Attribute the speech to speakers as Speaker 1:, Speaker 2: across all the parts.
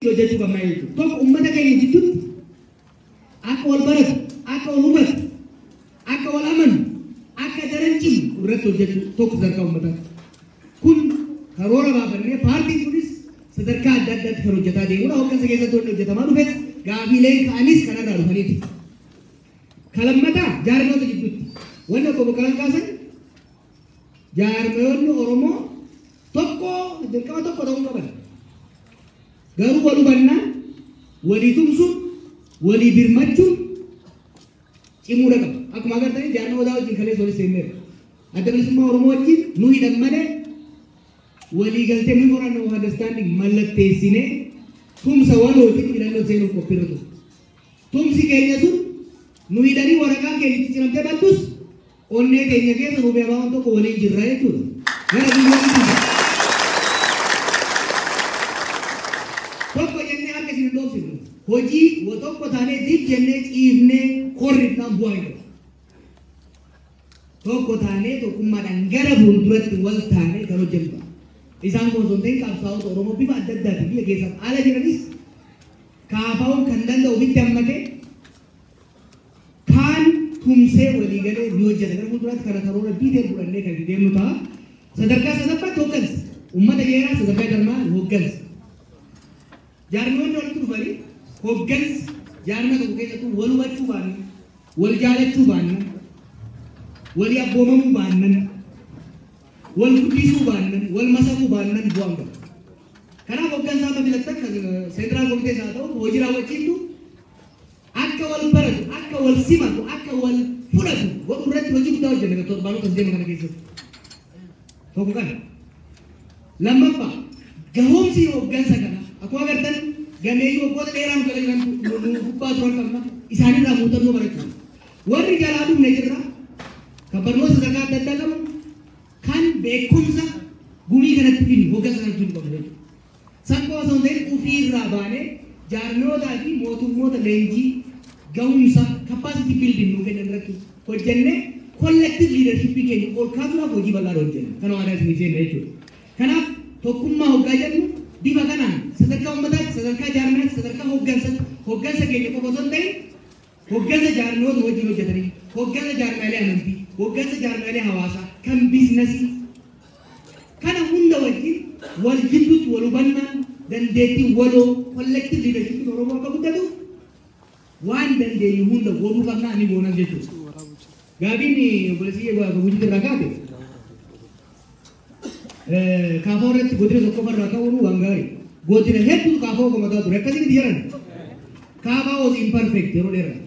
Speaker 1: Hojjechuu qabna jechuudha. Tokko uummata keenya jidduutti akka wal baratu, akka wal hubatu, akka wal amanu, akka daran cimu irratti hojjechuu tokko sadarkaa uummataati. Kun karoora baafannee paartiin kunis sadarkaa adda addaatti kan hojjetaa deemudha. Hooggansa keessatti wanni hojjetamaa dhufes gaafiileen ka'anis kanarraa dhufaniiti. Kalammataa jaarmoota jidduutti wanni obbo Boqqalaan kaasan jaarmoonni Oromoo tokko dirqama tokko ta'uu qaban. Garuu wal hubannaan, walii tumsuun, walii birmachuun cimuudha qaba. Akkuma agartanii jaarmaa odaa wajjin kaleessa walitti seenneerra. Adda Bilisummaa Oromoo wajjin nu hidhan malee walii galtee memorandum of understanding mallatteessinee tumsa walootiin filannoo seenuuf qophiirra ture. Tumsi keenya sun nu hidhanii waraqaan keenya itti ciramtee baddus onnee keenya keessa nuuf abaaboon tokko waliin jirra jechuudha. Gara biyyoonni tokko jennee harka isin hin dhoofsifnu. Hojii tokko taanee dib jennee ciifnee korrifnaan bu'aa hin qabu. Tokko taanee tokkummaadhaan gara fuulduratti wal taanee kan hojjennu. Isaan kun osoo hin ta'in qabsaa'ota Oromoo bifa adda addaatiin biyya keessaaf ala jiranis kaafaa'uun kan danda'u ofitti hammatee kaan tumsee walii galee ni hojjeta. Gara fuulduraatti kana karoora biitee fudhannee kan itti deemnu ta'a. Sadarkaa sadaffaatti hooggansa. Uummata jeeraa sadarkaa jarmaa hooggansa. Jaarmiyoonni walitti dhufanii hooggansi jaarmia tokko keessattuu wal hubachuu baannan, wal jaalachuu baannan, walii abboomamuu baannan, wal guddisuu baannan, wal masakuu baannan bu'aan qabu. Kanaaf hooggansa amma filattan seentiraal komitees haa ta'u hojii raawwachiiftu akka wal baratu, akka wal simatu, akka wal fudhatu godhuu irratti hojii guddaa hojjenna torbaanota as deema kana keessatti. Tokko kana. Lammaffaa gahoomsi hooggansa kana akkuma agartan gameeyyii waggoota dheeraa nu jala jiran nu gubbaa turan qabna isaanirraa muuxannoo barachuu. Warri jalaa dhufne jirra kan barnoota sadarkaa adda addaa qabu kan beekumsa gumii kanatti fidnu hooggansa kanatti fidnu qabna jechuudha. San qofa osoo hin ta'in ofiirraa baanee jaarmiyootaa fi mootummoota leenjii gahumsa capacity building nuu kennan irratti hojjennee collective leadership keenya ol kaasuudhaaf hojii bal'aa hojjenna. Kana waadaa isinii seenna jechuudha. Kanaaf tokkummaa hoggaa jennu bifa kanaan sadarkaa uummataatti, sadarkaa jaarmiyaatti, sadarkaa hooggansaatti, hooggansa keenya qofa osoo hin ta'in hooggansa jaarmiyoota wajjin hojjetanii, hooggansa jaarmiyaalee amantii, hooggansa jaarmiyaalee hawaasaa, kan biizinasii kana hunda wajjin wal jidduutti wal hubannaan dandeettii waloo collective leadership Oromoo akka guddatuuf waan dandeenyu hunda godhuu qabna ni goonas jechuudha. Gaafiin obboleessi Gujii irraa kaate kaafoo irratti godina tokko irraa ka'uun waan gaarii. Godina hedduu kaafoo komataa ture akkasitti jedhan. Kaafaa was imperfect yeroo dheeraa.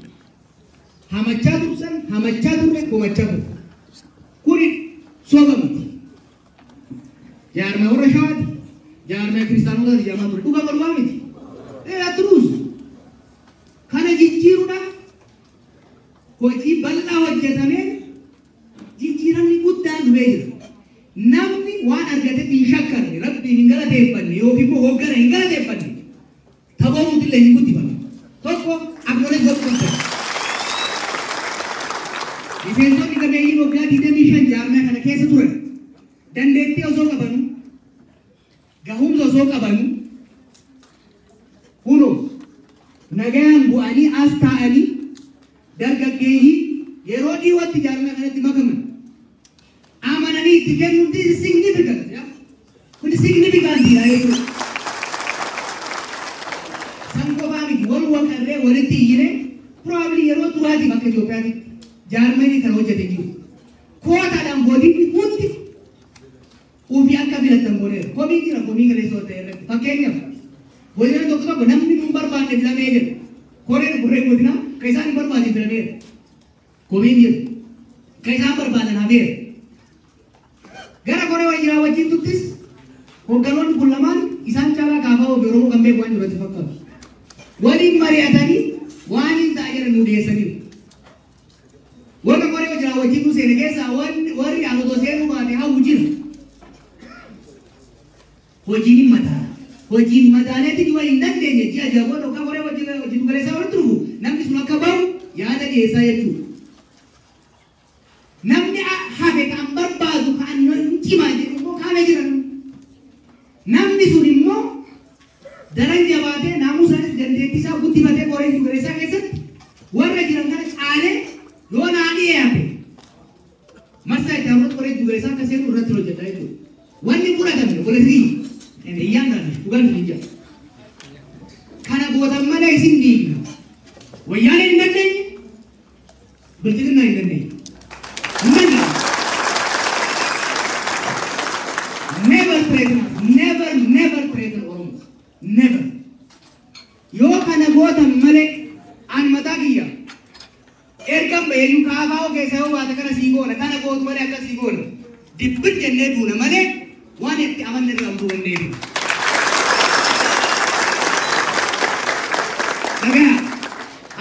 Speaker 1: Hamachaa tursan, hamachaa turre, komachaa turre. Kuni soba miti. Jaarmaa warra Shawaati, jaarmaa kiristaanotaati jedhamaa ture. Dhugaa bal'aa miti. Truth. Kana jijjiiruudhaaf hojii bal'aa hojjetameen jijjiiramni guddaan dhufee jira. Namni waan argatetti hin shakkarre, rabbiin hin galateeffanne yookiin immoo hoggana hin galateeffanne taphoomtu illee hin guddifanne. Tokko acknowledge godhuu qabda. Miseensonni gameeyyiin waggaa 25 jaarmaa kana keessa turan dandeettii osoo qabanu, gahumsa osoo qabanu, kunoo nagayaan bu'anii as taa'anii dargaggeeyyii yeroo dhiyootti jaarmaa kanatti makaman amananii itti kennuun this is significant. Kun significant jechuudha. San qofaa miti wal waqarree walitti iyyine probably yeroo duraatiif akka Itoophiyaatti jaarmanii kana hojjete jiru. Kootaadhaan godinni hundi ofii akka filatan godheera. Komii jira komii kaleessa ta'e irratti. Fakkeenyaaf godina tokko tokko namni nun barbaanne filamee jira. Koreen gurreen godinaa kan isaan hin barbaanne filameera. Komiin jira. Kan isaan barbaadan hafeera. Gara koree wajjiraa wajjin tuttis hoogganoonni kun lamaan isaan caalaa kaafaa ofii Oromoo kan beeku waan jiru itti fakkaatu. Waliin mari'atanii waan hin ta'a jedhan nu dhiyeessaniiru. Warra koree wajjiraa wajjin nu seene keessaa warri aan otoo seenuu baate hawwu jira. Hojiin hin madaala. Hojiin madaaleetti jiru hin dandeenye ji'a ja'a booda yookaan koree wajjin galeessaa walitti dhufu namni sun akka bahu yaada dhiyeessaa jechuudha. Namni hafe kan barbaadu kan cimaa jedhu immoo kaana jiran. Namni sun immoo daran jabaa jabaatee naamusaanis dandeettii isaa guddifatee qoree jiru galeessaa keessatti warra jiran kana caalee yoo naa dhiyaate marsaa itti aanutti qoree jiru galeessaa akka seenu irratti hojjeta jechuudha. Wanni fudhatamne poolitii iyyaan taane dhugaan hin jiru. Kana gootan malee isin diigna. Wayyaaneen hin dandeenye, bilchiginaa hin dandeenye. Hin dandeenye. Never threaten us. Never, never threaten Oromo. Never. Yoo kana gootan malee an mataa kiyya. Ergan baheeyyuu kaafaa keessa yoo baate kana sii goona, kana gootu malee akka sii goona. Dibbin jennee duuna malee waan itti amanne irraa utuu hin. Dhagaa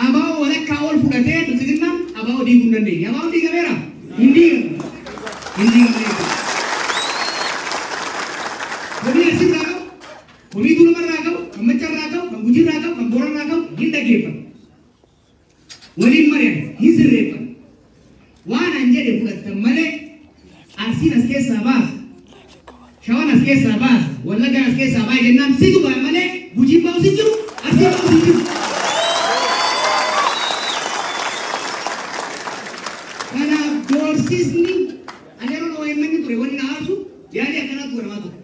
Speaker 1: abaa'oo walakkaa ol fudhatee bilchiginnaan abaa'oo diiguu hin dandeenye. Abaa'oo diigameera? Hin diigamne. Hin diigamne jechuudha. Komii Arsii irraa qabu, komii Tuulamaa irraa qabu, kan Machaa irraa qabu, kan Gujii irraa qabu, kan Boorana irraa qabu hin dhaggeeffatu. Waliin mari'an, hin sirreeffatu. Waan an jedhe fudhattan malee Arsiin as keessaa baasa, Shawaan as keessaa baasa, Wallaggaan as keessaa baasa jennaan situ ba'a malee Gujiin ba'us hin jiru, Arsiin ba'us hin jiru. Kanaaf doorsisni ani yeroo OMN ture wanni na aarsu yaalii akkanaatu godhamaa ture.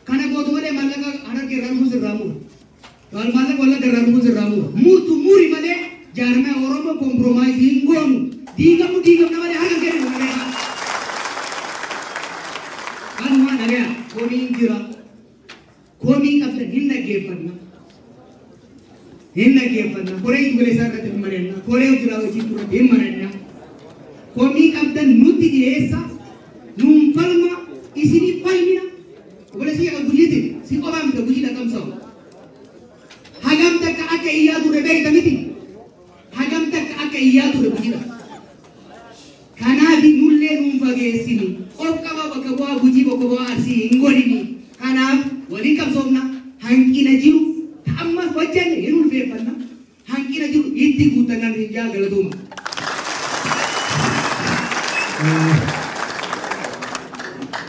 Speaker 1: Kana gootu malee maallaqa Harargee irraa dhufuus irraa mura. Maallaqa Wallagga irraa dhufuus irraa mura. Murtu muri malee jaarmaya Oromoo compromise hin goonu. Diigamu diigamna malee harka kennu malee. Kanuma dhagaya komiin jira. Komii qabdan hin dhaggeeffanna. Hin dhaggeeffanna. Koree galeessaa irratti hin mari'anna. Koree hojii raawwachiiftuu irratti hin mari'anna. Komii qabdan nutti dhiyeessa. Nuun falma isinii falmina. Obboleessi kan Gujiitiin si qofaa miti Gujii dhaqamsa'u. Hagam takka akka iyyaa ture beekta miti. Hagam takka akka iyyaa ture Gujiidha. Kanaaf nullee nuun fageessini. Of qaba bakka bu'aa Gujii bakka bu'aa Arsii hin godhini. Kanaaf waliin qabsoofna. Hanqina jiru amma hojjenne hin ulfeeffanna. Hanqina jiru itti guuttannaan hin jaa galatooma.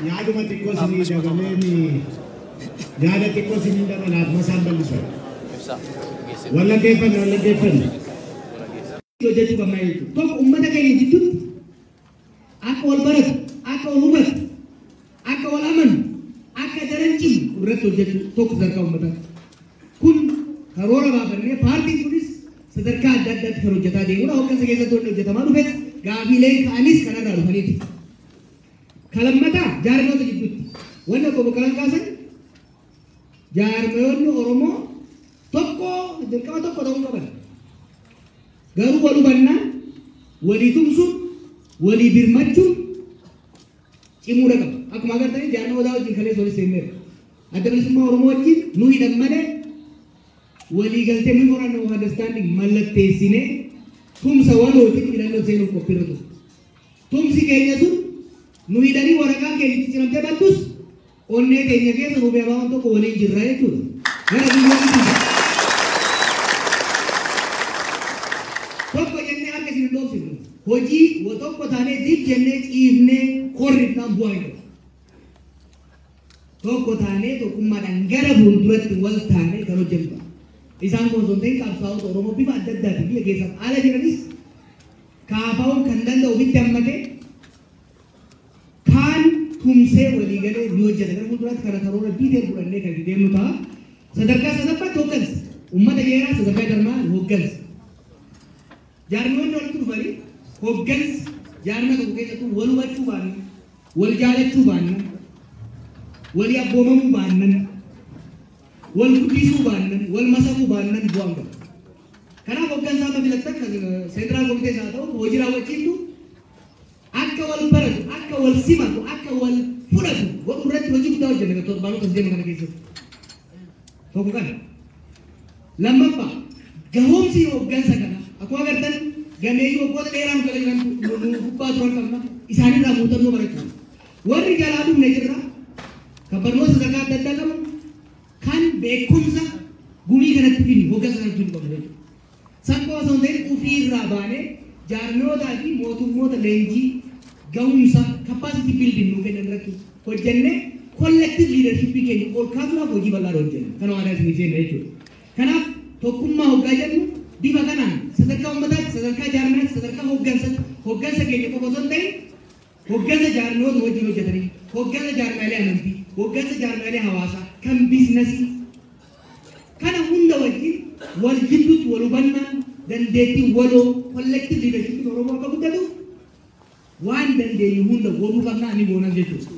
Speaker 2: Yaaduma xiqqoo isinii dabaleen yaada xiqqoo isinii dabalaaf masaan bal'isu. Wallaggeeffanne wallaggeeffanne.
Speaker 1: Hojjechuu qabna jechuudha. Tokko uummata keenya jidduutti akka wal baratu, akka wal hubatu, akka wal amanu, akka daran cimu irratti hojjechuu tokko sadarkaa uummataatti. Kun karoora baafannee paartiin kunis sadarkaa adda addaatti kan hojjetaa deemudha. Hooggansa keessatti wanni hojjetamaa dhufes gaafiileen ka'anis kanarraa dhufaniiti. Kalammataa jaarmoota jidduutti wanni obbo Boqqalaan kaasan jaarmoonni Oromoo tokko dirqama tokko ta'uu qaban. Garuu wal hubannaan, walii tumsuun, walii birmachuun cimuudha qaba. Akkuma agartanii jaarmaa odaa wajjin kaleessa walitti seenneerra. Adda Bilisummaa Oromoo wajjin nu hidhan malee walii galtee memorandum of understanding mallatteessinee tumsa walootiin filannoo seenuuf qophiirra ture. Tumsi keenya sun nu hidhanii waraqaan keenya itti ciramtee battus onnee keenya keessa nuuf abaaboon tokko waliin jirra jechuudha. Gara biyyoonni jira. Tokko jennee harka isin hin dhoofsifnu. Hojii tokko taanee dib jennee ciifnee korrifnaan bu'aa hin qabu. Tokko taanee tokkummaadhaan gara fuulduratti wal taanee kan hojjennu. Isaan kun osoo hin ta'in qabsaa'ota Oromoo bifa adda addaatiin biyya keessaaf ala jiranis kaafaa'uun kan danda'u ofitti hammatee kaan tumsee walii galee ni hojjeta. Gara fuulduraatti kana karoora detail fudhannee kan deemnu ta'a. Sadarkaa sadaffaatti hooggansa. Uummata jeeraa sadarkaa jarmaa hooggansa. Jaarmiyoonni walitti dhufanii hooggansa jaarmia tokko keessattuu wal hubachuu baannan, wal jaalachuu baannan, walii abboomamuu baannan, wal guddisuu baannan, wal masakuu baannan bu'aan qabu. Kanaaf hooggansa amma filattan kan central committees haa ta'u hojii raawwachiiftu akka wal baratu, akka wal simatu, akka wal fudhatu godhuu irratti hojii guddaa hojjenna torbaanota deema kana keessatti. Tokko kana. Lammaffaa gahoomsi hooggansa kana akkuma agartan gameeyyii waggoota dheeraa nu jala jiran nu gubbaa turan qabna isaanirraa muuxannoo barachuu. Warri jalaa dhufne jirra kan barnoota sadarkaa adda addaa qabu kan beekumsa gumii kanatti fidnu hooggansa kanatti fidnu qabna jechuudha. San qofa osoo hin ta'in ofiirraa baanee jaarmiyootaa fi mootummoota leenjii gahumsa capacity building nuu kennan irratti hojjennee collective leadership keenya ol kaasuudhaaf hojii bal'aa hojjenna. Kana waadaa isinii seenna jechuudha. Kanaaf tokkummaa hoggaa jennu bifa kanaan sadarkaa uummataatti, sadarkaa jaarmiyaatti, sadarkaa hooggansaatti, hooggansa keenya qofa osoo hin ta'in hooggansa jaarmiyoota wajjin hojjetanii, hooggansa jaarmiyaalee amantii, hooggansa jaarmiyaalee hawaasaa, kan biizinasii kana hunda wajjin wal jidduutti wal hubannaan dandeettii waloo collective leadership Oromoo akka guddatuuf waan dandeenyu hunda godhuu qabna, ani goonas jechuudha.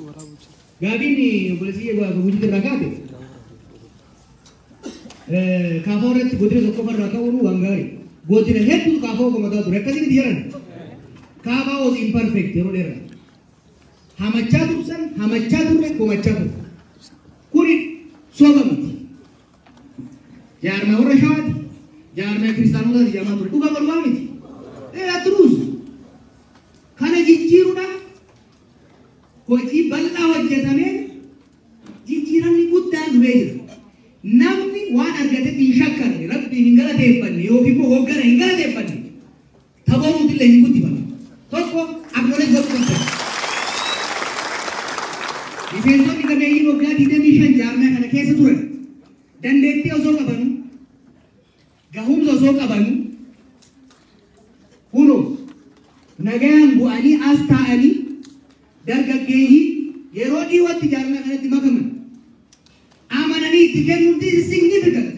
Speaker 1: Gaafiin obboleessi Gujiitti irraa kaate kaafoo irratti godina tokko irraa ka'uun waan gaarii. Godina hedduutu kaafoo komataa ture, akkasitti jedhan. Kaafaa was imperfect yeroo dheeraa. Hamachaa tursan, hamachaa turre, komachaa turre. Kuni soba miti. Jaarmaa warra Shawaati. Jaarmaa kiristaanotaati jedhamaa ture. Dhugaa dhugaa miti. Turuus. Kana jijjiiruudhaaf hojii bal'aa hojjetameen jijjiiramni guddaan dhufee jira. Namni waan argatetti hin shakkarre, Rabbiin hin galateeffanne yookiin immoo hoggana hin galateeffanne, taboruutillee hin guddifatu. Tokko acknowledge godhuu qabdan. Miseensonni gameeyyiin waggaa 25 jaarmaa kana keessa turan dandeettii osoo qabanu, gahumsa osoo qabanu, kunoo nagayaan bu'anii as taa'anii dargaggeeyyii yeroo dhiyootti jaarmaa kanatti makaman amananii itti kennuun, this is significant.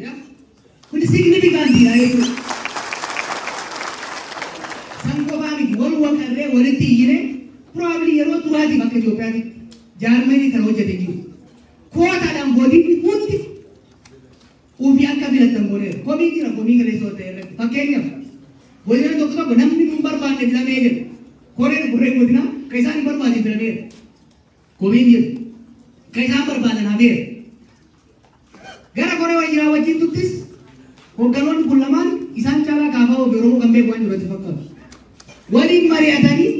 Speaker 1: Kun significant dha jechuudha. San qofaa miti, wal waqarree walitti iyyine, probably yeroo duraatiif akka Itoophiyaatti jaarmanii kan hojjete jiru. Kootaadhaan godinni hundi ofii akka filatan godheera. Komii jira, komii kaleessa ta'e irratti. Fakkeenyaaf, godina tokko tokko namni nun barbaanne filamee jira. Koreen koreen godinaa kan isaan hin barbaanne filameera. Komiin jira. Kan isaan barbaadan hafeera. Gara koree wayyaa wajjin tuttis hoogganoonni kun lamaan isaan caalaa kaafaa ofii Oromoo kan beeku waan jiru fakkaatu. Waliin mari'atanii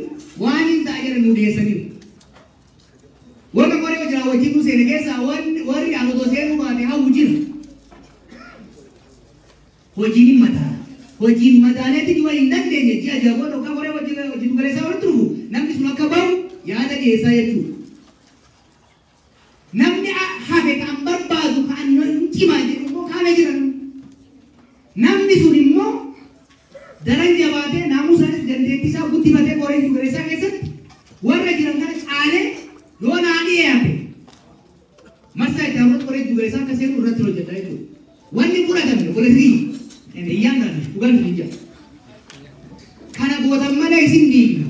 Speaker 1: waan hin ta'a jedhan nu dhiyeessaniiru. Warra koree wajjin wajjin nu seene keessaa warri ani otoo seenuu baate hawwu jira. Hojiin hin madaala. Hojiin madaaleetti jiwa hin dandeenye, ji'a 6 booda hoggaa koree wajjin galeessaa walitti dhufu namni sun akka bahu yaada dhiyeessaa jechuudha. Namni hafe kan barbaadu kan cimaa jedhu immoo kaana jiran. Namni sun immoo daran jabaatee naamusaanis dandeettii isaa guddifatee koree galeessaa keessatti warra jiran kana caalee yoo naa dhiyaate marsaa itti aanutti koree galeessaa akka seenu irratti hojjeta jechuudha. Wanni fudhatame obboleessi iyyaan kana dhugaan hin jira. Kana gootan malee isin diigna.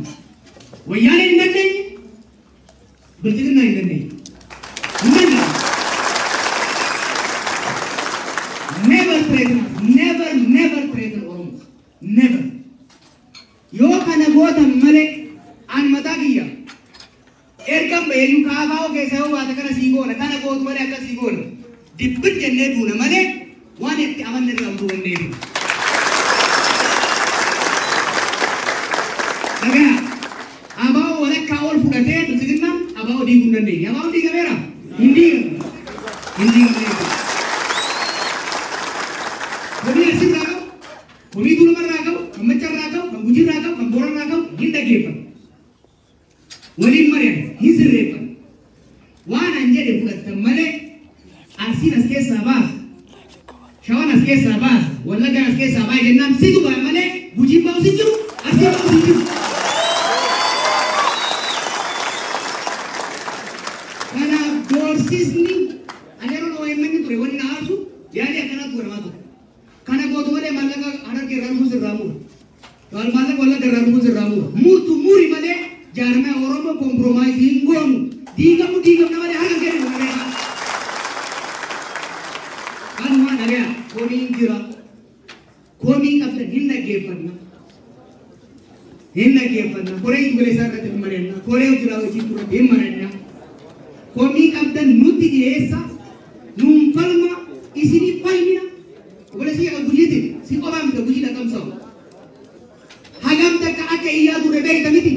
Speaker 1: Wayyaaneen hin dandeenye, Bilxiginnaa hin dandeenye. Hin dandeenye. Never threaten us. Never, never threaten Oromo. Never. Yoo kana gootan malee an mataa kiyya ergan baheeyyuu kaafaa keessaa yoo baate kana sii goona, kana gootu malee akka sii goona. Dibbin jennee duuna malee waan itti amanne irraa utuu hin deebinu. Dhagaa abaa'oo walakkaa ol fudhatee Bilxiginnaan abaa'oo diiguu hin dandeenye. Abaa'oon diigameera? Hin diigamne. Hin diigamne jechuudha. Komii Arsirraa qabu, komii Tuulamarraa qabu, kan Maccarraa qabu, kan Gujiirraa qabu, kan Boorarraa qabu hin dhaggeeffatu. Waliin mari'an, hin sirreeffatu. Waan an jedhe fudhattan malee Arsiin as keessaa baasa, Shawaan as keessaa baasa, Wallaggaan as keessaa baasa jennaan situ ba'a malee Gujiin ba'us hin jiru, Arsiin ba'us hin jiru. Kanaaf doorsisni ani yeroo OMN ture wanni na aarsu yaalii akkanaatu godhamaa ture. Kana gootu malee maallaqa Harargee irraa dhufuun sirraa mura. Maallaqa Wallagga irraa dhufuun sirraa mura. Murtu muri malee jaarmaya Oromoo compromise hin goonu. Diigamu diigamna malee harka kennu malee. Kanuma dhagaya, komiin jira. Komii qabdan hin dhaggeeffanna. Hin dhaggeeffanna. Koree galeessaa irratti hin mari'anna. Koree hojii hojii irratti hin mari'anna. Komii qabdan nutti dhiyeessa. Nuun falma, isinii falmina. Obboleessi kan Gujiiti si qofaa miti Gujii dhaqamsa'u. Hagam takka akka iyyaa ture beekta miti.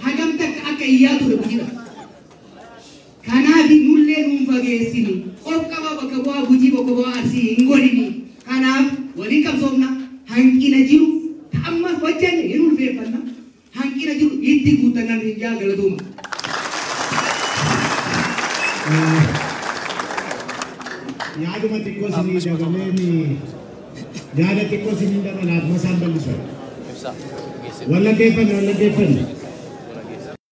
Speaker 1: Hagam takka akka iyyaa ture Gujiidha. Kanaaf nullee nuun fageessini. Of qaba bakka bu'aa Gujii, bakka bu'aa Arsii hin godhini. Kanaaf waliin qabsoofna. Hanqina jiru ta'amma hojjenne hin ulfeeffanna. Hanqina jiru itti guuttannaan hin jaa, galatooma.
Speaker 2: Yaaduma xiqqoo isinii dabaleen yaada xiqqoo isinii dabalaaf masaan bal'isu. Wallaggeeffanne wallaggeeffanne.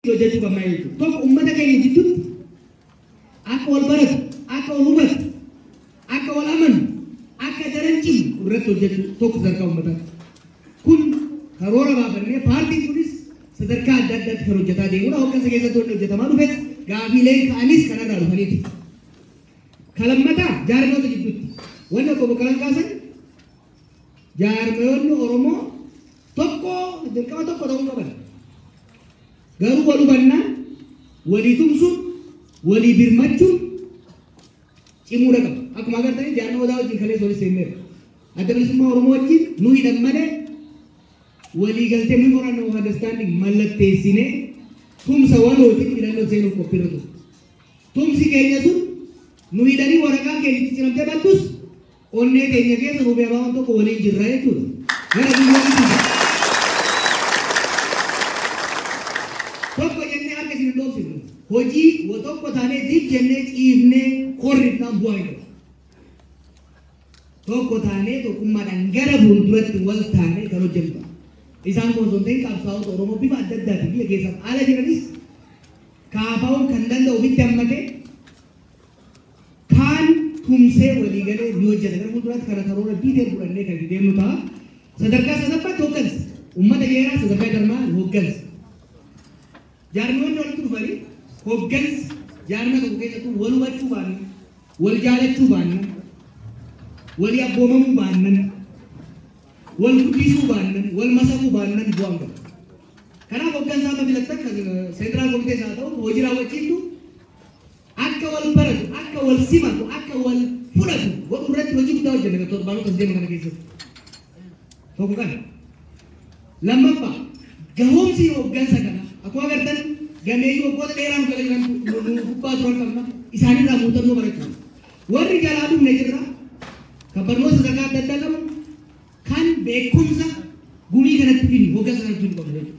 Speaker 1: Hojjechuu qabna jechuudha. Tokko uummata keenya jidduutti akka wal baratu, akka wal hubatu, akka wal amanu, akka daran cimu irratti hojjechuu tokko sadarkaa uummataatti. Kun karoora baafannee paartiin kunis sadarkaa adda addaatti kan hojjetaa deemudha. Hooggansa keessatti wanni hojjetamaa dhufes gaafiileen ka'anis kanarraa dhufaniiti. Kalammataa jaarmoota jidduutti wanni obbo Boqqalaan kaasan jaarmoonni Oromoo tokko dirqama tokko ta'uu qaban. Garuu wal hubannaan, walii tumsuun, walii birmachuun cimuudha qaba. Akkuma agartanii jaarmaa odaa wajjin kaleessa walitti seenneerra. Adda Bilisummaa Oromoo wajjin nu hidhan malee walii galtee memorandum of understanding mallatteessinee tumsa walootiin filannoo seenuuf qophiirra ture. Tumsi keenya sun nu hidhanii waraqaan keenya itti ciramtee baddus onnee keenya keessa nuuf abaaboon tokko waliin jirra jechuudha. Gara biyyoonni tokko jennee harka isin hin dhoofsifnu. Hojii tokko taanee dib jennee ciifnee korrifnaan bu'aa hin qabu. Tokko taanee tokkummaadhaan gara fuulduratti wal taanee kan hojjennu. Isaan kun osoo hin ta'in qabsaa'ota Oromoo bifa adda addaatiin biyya keessaaf ala jiranis kaafaa'uun kan danda'u ofitti hammatee kaan tumsee walii galee ni hojjeta. Gara fuulduraatti kana karoora biitee fudhannee kan deemnu ta'a. Sadarkaa sadaffaatti hooggansa. Uummata jeeraa sadarkaa jarmaa hooggansa. Jaarmiyoonni walitti dhufanii hooggansa jaarma tokko keessattuu wal hubachuu baannan, wal jaalachuu baannan, walii abboomamuu baannan, wal guddisuu baannan, wal masakuu baannan bu'aan qabu. Kanaaf hooggansa amma filattan seentiraal komitees haa ta'u hojii raawwachiiftu akka wal baratu, akka wal simatu, akka wal fudhatu godhu irratti hojii guddaa hojjenna torbaanota as deema kana keessatti. Tokko kana. Lammaffaa gahoomsi hooggansa kana akkuma agartan gameeyyii waggoota dheeraan jala jiran nu gubbaa turan qabna isaanirraa muuxannoo barachuu. Warri jalaa dhufne jirra kan barnoota sadarkaa adda addaa qabu kan beekumsa gumii kanatti fidnu hooggansa kanatti fidnu qabna jechuudha.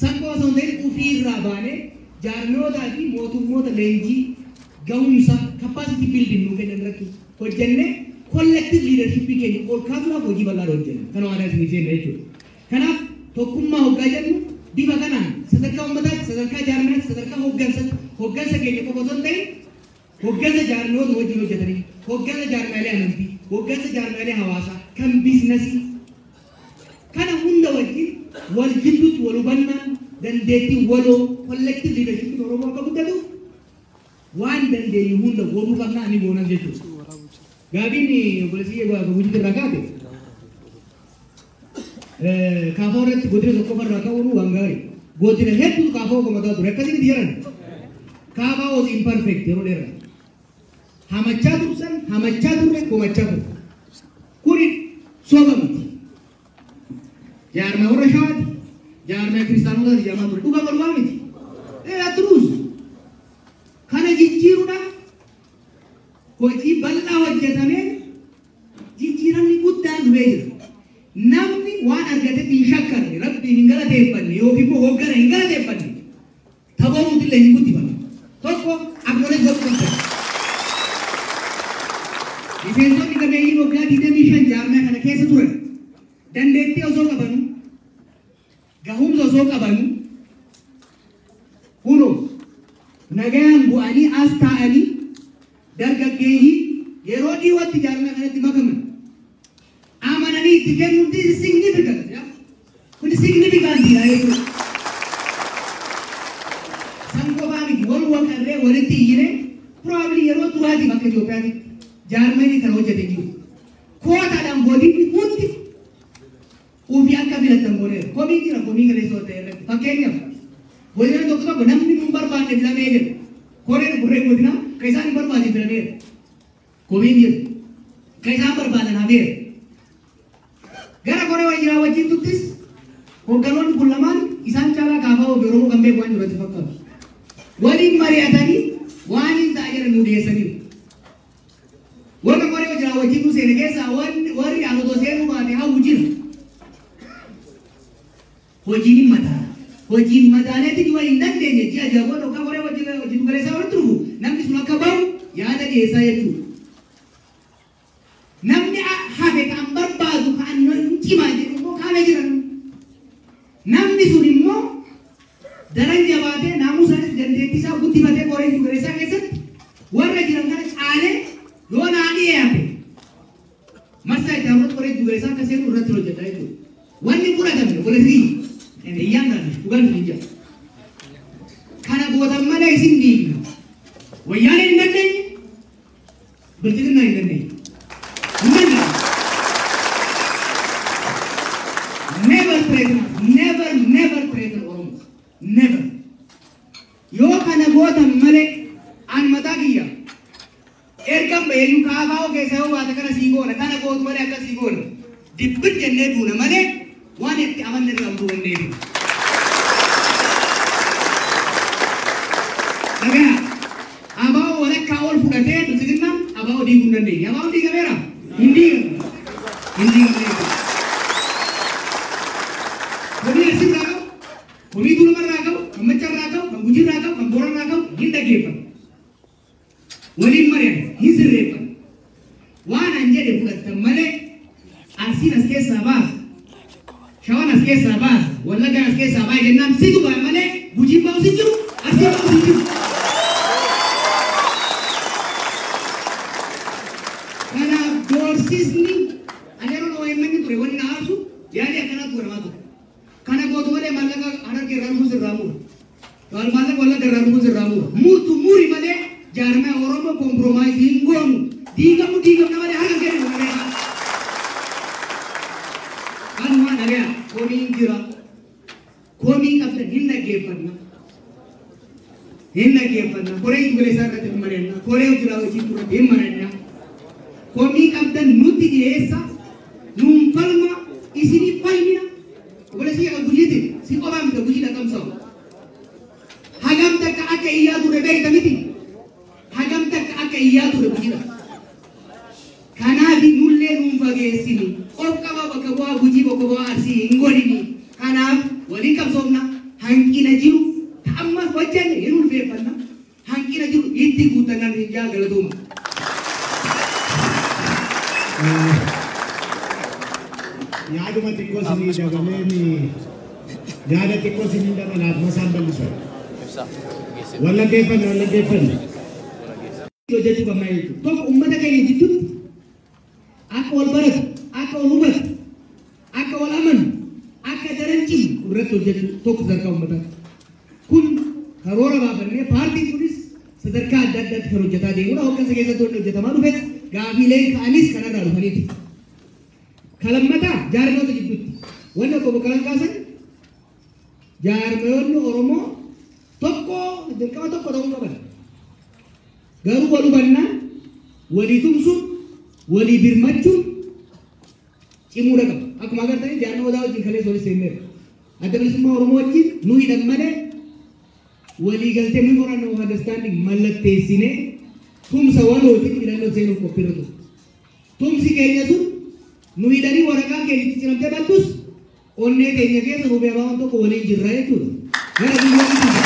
Speaker 1: San qofa osoo hin ta'in ofiirraa baanee jaarmiyootaa fi mootummoota leenjii gahumsa capacity building nuu kennan irratti hojjennee collective leadership keenya ol kaasuudhaaf hojii bal'aa hojjenna. Kana waadaa isinii seenna jechuudha. Kanaaf tokkummaa hoggaa jennu bifa kanaan sadarkaa uummataatti, sadarkaa jaarmiyaatti, sadarkaa hooggansaatti, hooggansa keenya qofa osoo hin ta'in hooggansa jaarmiyoota wajjin hojjetanii, hooggansa jaarmiyaalee amantii, hooggansa jaarmiyaalee hawaasaa, kan biizinasii kana hunda wajjin wal jidduutti wal hubannaan dandeettii waloo collective leadership Oromoo akka guddatuuf waan dandeenyu hunda godhuu qabna ani goonas jechuudha. Gaafiin obboleessi hojii irraa kaate kaafoo irratti godina tokko irraa ka'uun waan gaarii. Godina hedduutu kaafoo komataa ture akkasitti jedhan. Kaafaa was imperfect yeroo dheeraa. Hamachaa tursan, hamachaa turre, komachaa turre. Kuni soba miti. Jaarmaa warra Shawaati, jaarmaa kiristaanotaati jedhamaa ture. Dhugaa walumaa miti. Dheeraa turuus. Kana jijjiiruudhaaf hojii bal'aa hojjetameen jijjiiramni guddaan dhufee jira. Namni waan argatetti hin shakkarre, rabbi hin galateeffanne yookiin immoo hoggana hin galateeffanne taboruutillee hin guddifamu. Tokko acknowledge godhuu qabda. Miseensonni gameeyyiin waggaa 25 jaarmaa kana keessa turan dandeettii osoo qabanu, gahumsa osoo qabanu, kunoo nagayaan bu'anii as taa'anii dargaggeeyyii yeroo dhiyootti jaarmaa kanatti makaman amananii itti kennuun this is significant. Kun significant jechuudha. San qofaa miti wal waqarree walitti iyyine probably yeroo duraatiif akka Itoophiyaatti jaarmanii kana hojjete jiru. Kootaadhaan godinni hundi ofii akka filatan godheera. Komii jira komii kaleessa ta'e irratti. Fakkeenyaaf godina tokko tokko namni nun barbaanne filamee jedhu. Koreen koreen godinaa kan isaan hin barbaanne filameera. Komiin jira. Kan isaan barbaadan hafeera. Gara koree wajjiraa wajjin tuttis hoogganoonni kun lamaan isaan caalaa kaafaa ofii Oromoo kan beeku waan jiru fakkaatu. Waliin mari'atanii waan hin ta'a jedhan nu dhiyeessaniiru. Warra koree wajjiraa wajjin nu seene keessaa warri aan otoo seenuu baate hawwu jira. Hojiin hin madaala. Hojiin madaaleetti jiwa hin dandeenye ji'a ja'a booda yookaan koree wajjin galeessaa walitti dhufu namni sun akka bahu yaada dhiyeessaa jechuudha. Namni cimaa jedhu immoo kaana jiran. Namni sun immoo daran jabaatee naamusaanis dandeettii isaa guddifatee qoree giddu keessatti warra jiran kana caalee yoo naa dhiyaate marsaa itti aanutti qoree giddu galeessaa akka seenu irratti hojjeta jechuudha. Wanni fudhatamne godhatii iyyaan gaafne dhugaan hin jiru. Kana gootan malee isin diigna. Wayyaaneen hin dandeenye, bilchiginaa hin dandeenye. Hin dandeenye. Never threaten us. Never, never threaten Oromo. Never. Yoo kana gootan malee an mataa kiyya. Ergan baheeyyuu kaafaa keessa yoo baate kana sii goona kana gootu malee akka sii goona. Dibbin jennee duuna malee waan itti amanne irraa utuu hin deebinu. Dhagaa abaa'oo walakkaa ol fudhatee bilchiginnaan abaa'oo diiguu hin dandeenye. Abaa'oon diigameera? Hin diigamne. Hin diigamne jechuudha. Komii Arsii irraa qabu, komii Tuulamaa irraa qabu, kan Machaa irraa qabu, kan Gujii irraa qabu, kan Booran irraa qabu hin dhaggeeffatu. Waliin mari'an hin sirreeffatu. Waan an jedhe fudhattan malee Arsiin as keessaa baasa, Shawaan as keessaa baasa, Wallaggaan as keessaa baasa jennaan situ ba'a malee Gujiin ba'us hin jiru, Arsiin ba'us hin jiru. Kanaaf doorsisni ani yeroo OMN ture wanni na aarsu yaalii akkanaatu godhamaa ture. Kana gootu malee maallaqa Harargee irraa dhufuus irraa mura. Maallaqa Wallagga irraa dhufuus irraa mura. Murtu muri malee jaarmaya Oromoo compromise hin goonu. Diigamu diigamna malee harka kennu malee. Kanuma dhagaya komiin jira. Komii qabdan hin dhaggeeffanna. Hin dhaggeeffanna. Koree giddu galeessaa irratti hin mari'anna. Koree hojii raawwachiiftuu irratti hin mari'anna. Komii qabdan nutti dhiyeessa. Nuun falma isinii falmina. Obboleessi kiyya kan Gujiiti si qofaa miti Gujii dhaqamsa'u. Hagam takka akka iyyaa ture beekta miti. Hagam takka akka iyyaa ture Gujiidha. Kanaaf nullee nuun fageessini. Of qaba bakka bu'aa Gujii bakka bu'aa Arsii hin godhini. Kanaaf waliin qabsoofna. Hanqina jiru amma hojjenne hin ulfeeffanna. Hanqina jiru itti guuttannaan hin jaa galatooma.
Speaker 2: Yaaduma xiqqoo isinii dabaleen yaada xiqqoo isinii dabalaaf masaan bal'isan. Wallaggeeffanne wallaggeeffanne.
Speaker 1: Hojjechuu qabna jechuudha. Tokko uummata keenya jidduutti akka wal baratu, akka wal hubatu, akka wal amanu, akka daran cimu irratti hojjechuu tokko sadarkaa uummataatti. Kun karoora baafannee paartiin kunis sadarkaa adda addaatti kan hojjetaa deemudha. Hooggansa keessatti wanni hojjetamaa dhufes gaafiileen ka'anis kanarraa dhufaniiti. Kalammataa jaarmoota jidduutti wanni obbo Boqqalaan kaasan jaarmoonni Oromoo tokko dirqama tokko ta'uu qaban. Garuu wal hubannaan, walii tumsuun, walii birmachuun cimuudha qaba. Akkuma agartanii jaarmaa odaa wajjin kaleessa walitti seenneerra. Adda Bilisummaa Oromoo wajjin nu hidhan malee walii galtee memorandum of understanding mallatteessinee tumsa walootiin filannoo seenuuf qophiirra ture. Tumsi keenya sun nu hidhanii waraqaan keenya itti ciramtee baddus onnee keenya keessa nu beekaa tokko waliin jirra jechuudha. Gara biyyoonni jira.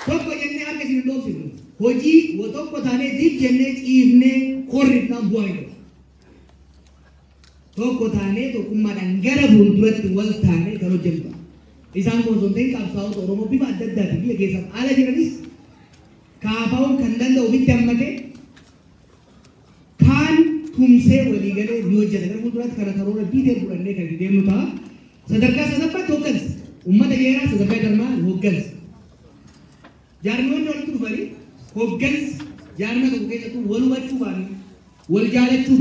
Speaker 1: Tokko jennee harka isin hin dhoofsifnu. Hojii tokko taanee dib jennee ciifnee korrifnaan bu'aa hin qabu. Tokko taanee tokkummaadhaan gara fuulduratti wal taanee kan hojjennu ta'a. Isaan kun osoo hin ta'in qabsaa'ota Oromoo bifa adda addaatiin biyya keessaaf ala jiranis kaafaa'uun kan danda'u ofitti hammatee kaan tumsee walii galee ni hojjeta. Gara fuulduraatti kana karoora detail fudhannee kan itti deemnu ta'a. Sadarkaa sadaffaatti hooggansa. Uummata jeeraa sadarkaa jarmaa hooggansa. Jaarmiyoonni walitti dhufanii hooggansa jaarmaa tokko keessattuu wal hubachuu baanne wal jaalachuu